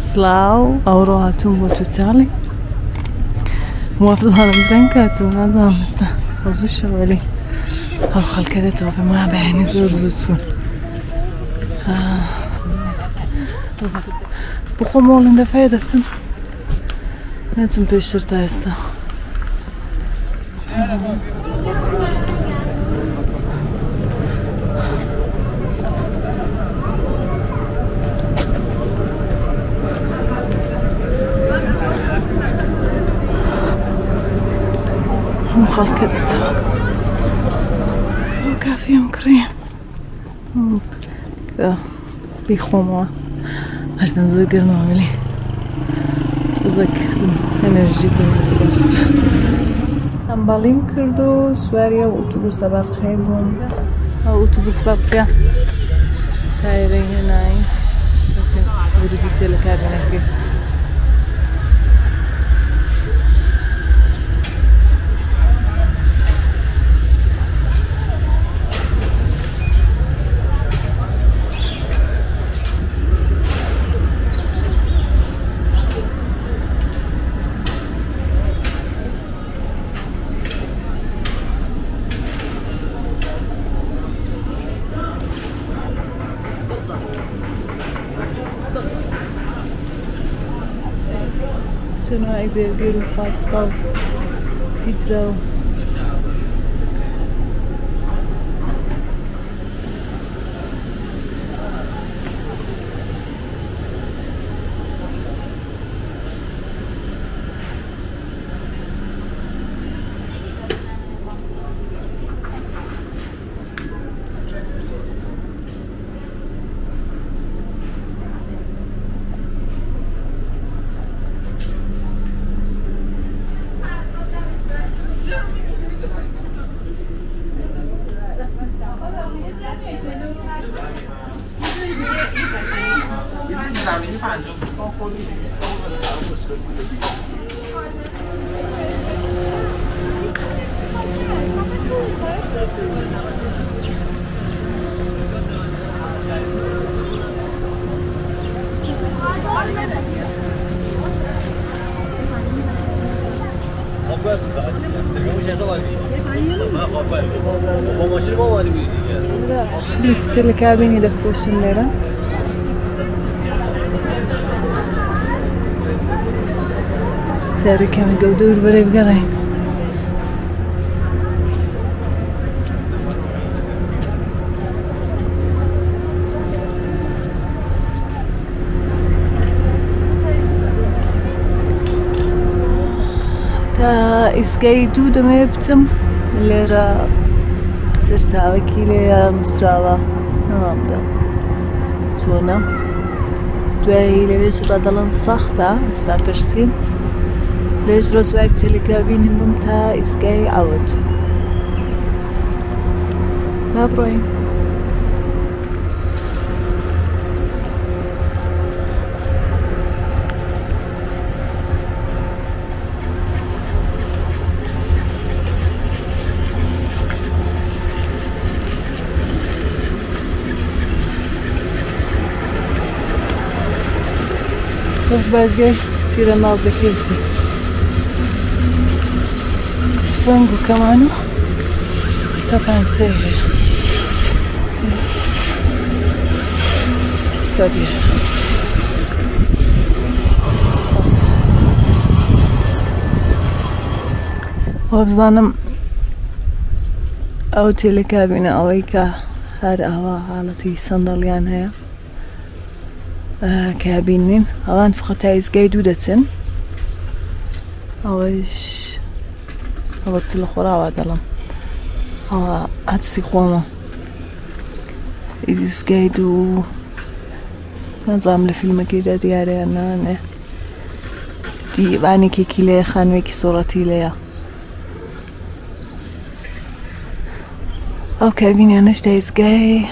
سڵاو ئەوڕۆ هاتووم بۆ توتاڵی وابزانم درەنگ کاتوم نازانم ئێستا ئەو زوو شەوەلی ئەو خەڵکە دێتەوە پێم وایە بەیانی زۆر زوو چوون بخۆم مۆڵن دەفەیە دەچم نەچوم پێشتر تا ئێستا هەموو خەڵکە دێتەوە کافیم کڕی بیخۆمەوە هەرچەند زۆر گەرمە وەلی تۆزێک ئەنەرژی ئەمبەڵیم کرد و سواری ئەو ئوتوبوسە بەرقەیە بووم ئەو ئوتوبوس بەرقە تایرەی هێنای ورودی تێ لە کابینەکەی چەنوعی بێرگەر و پاستا و پیتزا و لە کابینی دەفرۆشن لێرە سەرەکەمی گەو دوور بەرێ بگەڕین تا ئیسگای دوو دەمەوێ بچم لێرە سەرچاوەکی لێیە نووسراوە نەمامدا چۆنە دوایی لەوێش ڕا دەڵێن سەختە ئێستا پرسیم لێش ڕۆ سواری تەلەکابینی بم تا ئیسگای عەوت با بڕۆین. خۆش باشگەی تیرەندازەکەی بچی تفەنگ و کەمان و تەپانچەی هەیە ئێستا دیارە وابزانم ئەو تێلەکابینە ئەوەی کە هەر ئاوا حاڵەتی سەندەڵیان هەیە کابین نین ئەوان فقط تا ئیزگای دوو دەچن ئەوەش ئەوە لە خۆراوا دەڵم ئەوە عەدسی خۆمە ئیزگای دوو نازانم لە فیلمەکەیدا دیارە یان نانێ دیوانێکێکی لێ خانوێکی سوڕەتی لێیە ئەو کابینانەش تا ئیزگای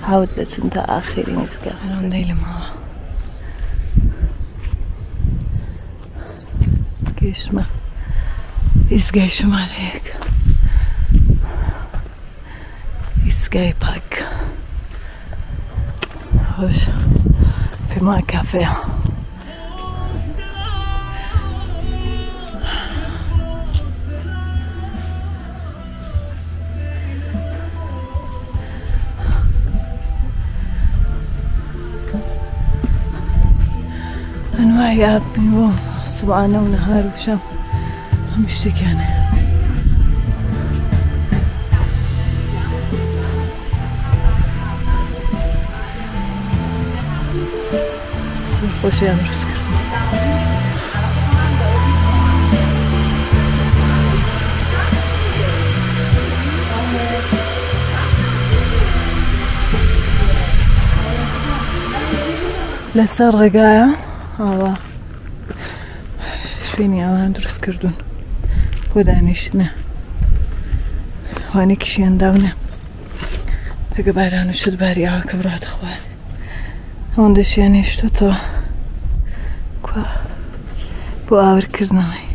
حەوت دەچن تا ئاخرین ئیزگا ئەوەندەی لە ماوە گەیشتمە ئیزگای ژمارە یەک ئیزگای پاک خۆش پێم وایە کافەیە. ئەنوای ئاب میوە و سوبعانە و نەهار و شەم هەموو شتێکیان هەیە. زۆر خۆشیان دروست کرد. لەسەر ڕێگایە ئاوا شوێنی ئەوان دروست کردوون بۆ دانیشتنە وانێکیشیان داونە ئەگە باران و شت باری ئاوەکە بڕاتە خوارێ ئەوەندەشیان هێشتۆتەوە کوا بۆ ئاورکردنەوەی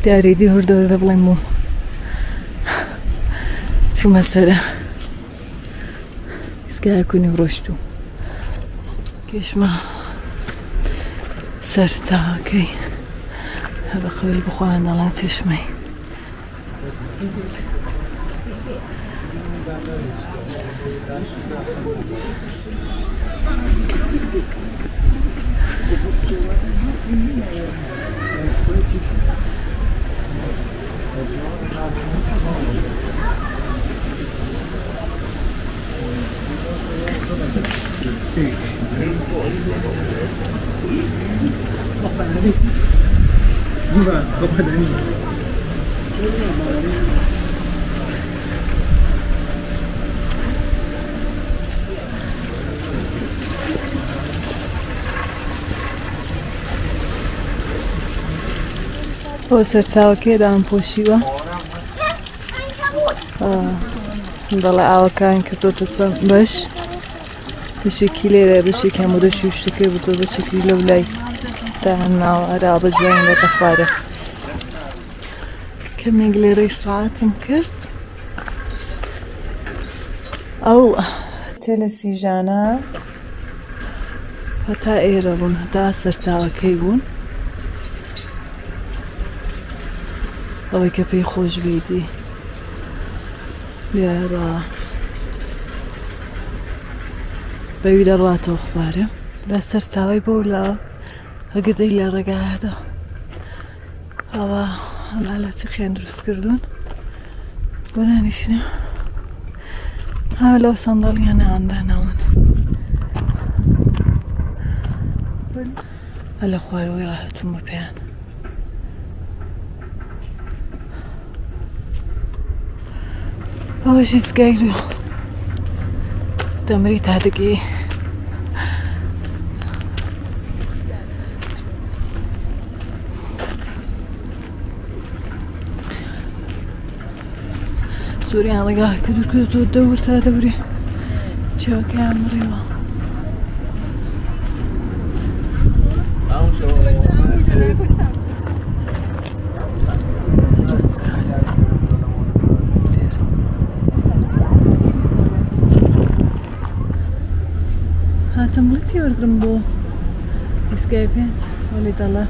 دیاری دی هوردە هوردە بڵێم بووم چوومە سەرە ئیسگایەکونی ڕۆشتوو گەشمە سەرچاوەکەی بە قەولی بخۆیان دەڵێن چشمەی بۆ سەرچاوەکەی دامپۆشیوە بەڵێ ئاوەکان کردۆتە چەند بەش بەشێکی لێرە بەشێکی هەموو دەشی و شتەکەی بۆ بەشێکی لەو لای داناوە ئەرا بە جوانی لێتە خوارێ کەمێک لێرە ئیسراعەتم کرد ئەو تەلەسیژانە هەتا ئێرە بوون هەتا سەرچاوەکەی بوون ئەوەی کە پێی خۆش بیتی لێرە بەوی دەڕاتەوە خوارێ لە سەرچاوی بۆ لە هەگدەی لە ڕێگایەدا ئەوە ئەمە لە چ خێن دروست کردوون بۆ دانیشتنە ها لەو سەندەڵیانە ئانداناون لە خوارەوەی ڕاهاتووم بە پێیان ئەوەش ئیسگای دوو دەمری تا دەگەی زۆریان ڕێگا کە دوور کردۆتەوە دەور تا دەوری چاوەکەیان بڕیوە. هاتم بڵێتی وەرگرم بۆ ئیسگای پێنج وەلی دەڵێ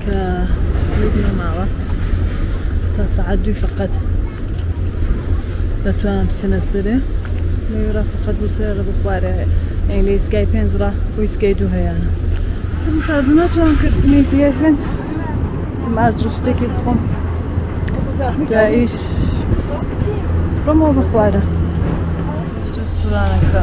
کە لیک نەماوە تا سەعات دووی فقط دەتوانم بچنە سەرێ لەوێ فقط بۆ سەرە بۆ خوارێ یعنی لە ئیسگای پێنج ڕا بۆ ئیسگای دوو هەیە تازە ناتوانم کە بچمە ئیسگای پێنج چم ئاز ڕشتێکی بخۆم دواییش ڕۆمەوە بە خوارە ڕێستورانەکە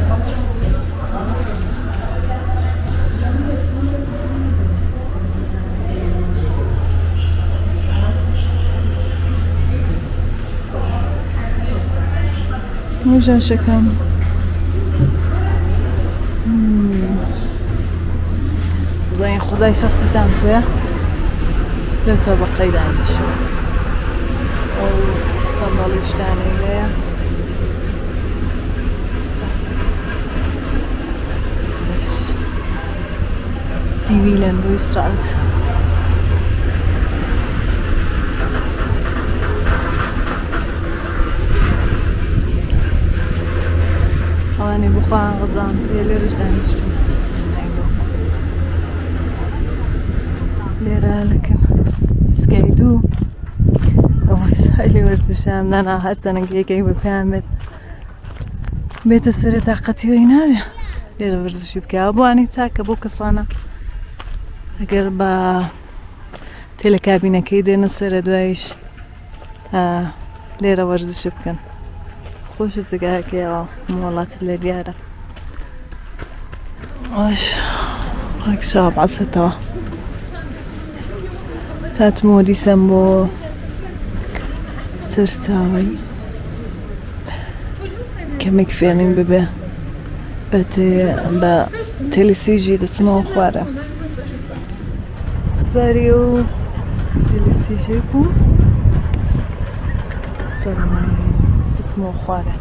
ژاشەکەم بزانین خودای شخصیتان پێ لە تەبقەی دانیشە ئەو سەندەڵی شتانەی هەیە دیویلەن بۆ ئیسرائیل ئەوانەی بۆ خۆیان غەزان پێ لێرەش دانیشتوون لێرە لەکن سکای دوو ئەوە سایلی وەرزشیان دانا هەرچەنە یەکێک بە پێیان بێت بێتە سەرێ تاقەتی وی نابێ. لێرە وەرزشی بکە بۆانی تاکە بۆ کەسانە ئەگەر بە تێلەکابینەکەی دێنە سەرە دوایش لێرە وەرزشی بکەن. خۆشە جێگایەکەیەوە مۆڵاتت لێ دیارە. ئەوش ڕێکشاوە بەعسەتەوە. هاتمەوە دیسان بۆ سەرچاوەی کەمێک فێنیم ببێ بە تەلیسیژی دەچمەوە خوارە. سواری و تەلیسیژێ بوو دەچمەوە خوارە.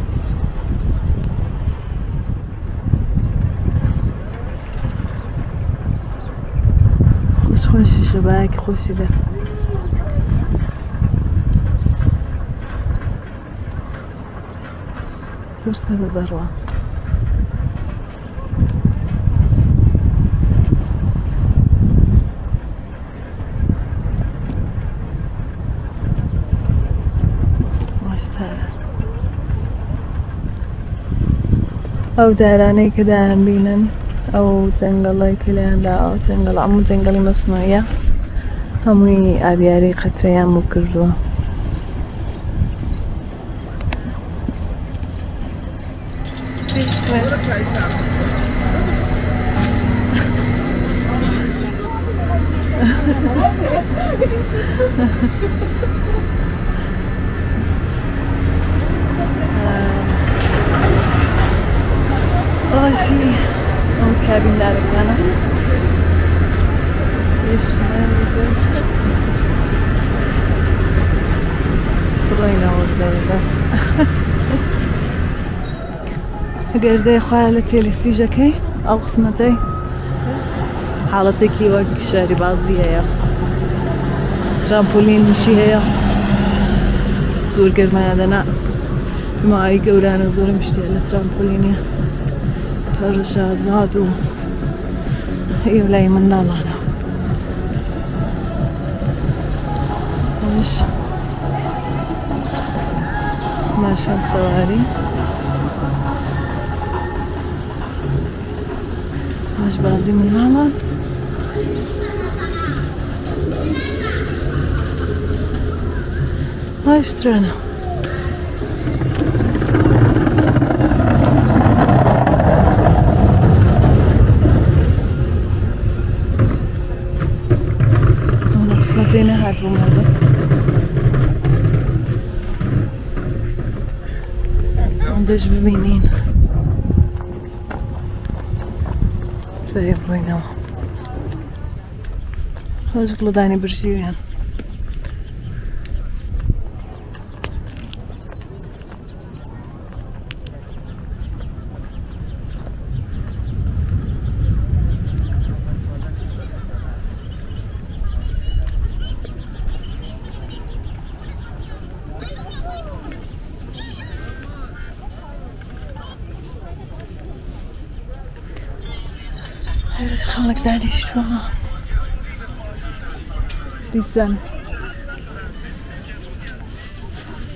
خۆش خۆشی شەبایەکی خۆشی بێ. زۆر سەرە دەڕوا. ئەو دارانەی کە دایانبینن ئەو جەنگەڵی کە لێیاندا ئەو جەنگەڵ هەموو جەنگەڵی مەسنوعیە هەمووی ئابیاری قەترەیان بۆ کردووە. ئەوەشی ئەو کابیندارەکانە بڕۆینەوە وردە. ئەگەر دێ خۆیان لە تێلسیژەکەی ئەو قسمەتەی حاڵەتێکی وەک شاری بازی هەیە، ترامپۆلینیشی هەیە. زۆر گەرمایە دەنا ماوەی گەورانە زۆرم شتێ لە ترامپۆلینیە پەرشازاد و ئێو لای منداڵانە. ئەوش ماشین سواری ئەوش بازی منداڵان. ئەوش ترێنە. ئەو قسمەتێ نەهاتبوومەوە. ئەوەندەش ببینین دوای بڕۆینەوە. خۆش گوڵدانی برژیویان. هێرش خەڵک دانیشتووە دیسان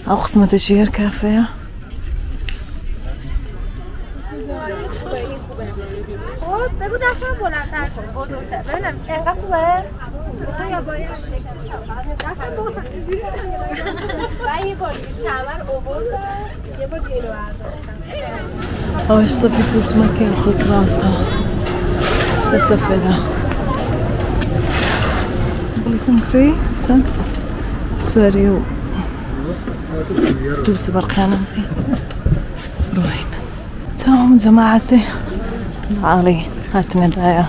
ئەو قسمەتەشی هەر کافەیە. خب بگو دستم بلندتر کن بزرگتر ببینم انقدر خوبه؟ یا باید دستم من یه بار دیگه شمر آوردم یه بار دیگه اینو برداشتم. ئەوەش سەفی سوورتمەکەی خەڵک ڕاستە لە سەفێدا. بڵیتم کڕی سەن سواری و دوو سبەرقیانم پێ بڕۆین. تاوم جەماعەتێ عاڵی هاتنە دایە.